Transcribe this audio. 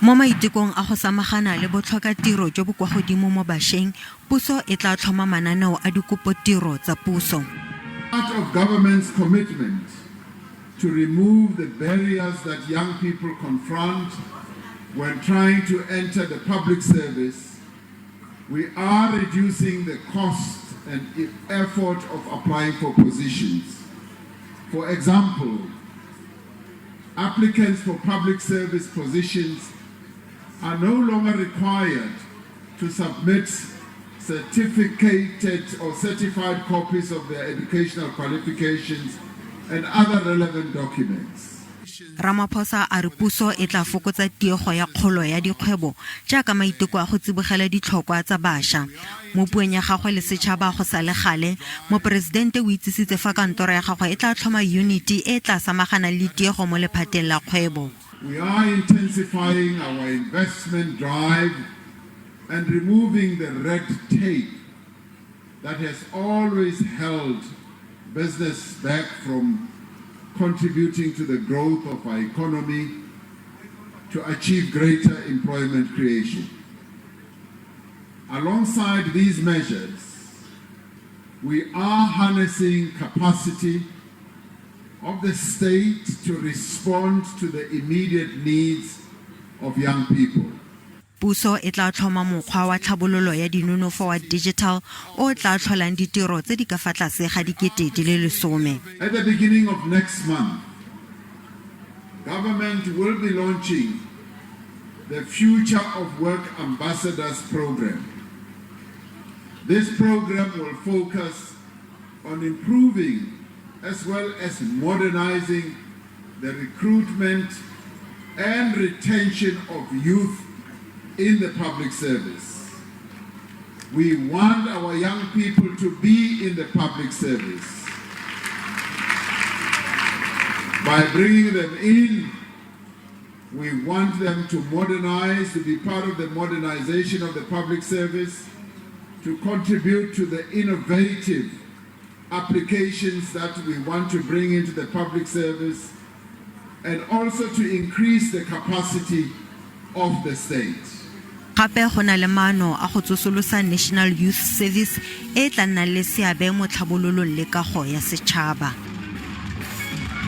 Mo maitekong a go samagana le botlhokatiro jo bo kwa godimo mo bašweng, puso e tla tlhoma mananeo a dikopotiro tsa puso. Part of government's commitment to remove the barriers that young people confront when trying to enter the public service, we are reducing the cost and effort of applying for positions. For example, applicants for public service positions are no longer required to submit certificated or certified copies of their educational qualifications and other relevant documents. Ramaphosa a re puso e tla fokotsa tiego ya kgolo ya dikgwebo jaaka maiteko a go tsibogela ditlhokwa tsa bašwa. Mo puong ya gagwe le setšhaba go sa le gale, moporesidente o itsisitse fa kantoro ya gagwe e tla tlhoma yuniti e e tla samaganang le tiego mo lephateng la kgwebo. We are intensifying our investment drive and removing the red tape that has always held business back from contributing to the growth of our economy to achieve greater employment creation. Alongside these measures, we are harnessing capacity of the state to respond to the immediate needs of young people. Puso e tla tlhoma mokgwa wa tlhabololo ya dinonofo wa digital o o tla tlholang ditiro tse di ka fa tlase ga 10,000. At the beginning of next month, government will be launching the Future of Work Ambassadors Program. This program will focus on improving as well as modernizing the recruitment and retention of youth in the public service. We want our young people to be in the public service. By bringing them in, we want them to modernize, to be part of the modernization of the public service, to contribute to the innovative applications that we want to bring into the public service, and also to increase the capacity of the state. Gape go na le maano a go tsosolosa National Youth Service e e tla nnang le seabe mo tlhabololong le kago ya setšhaba.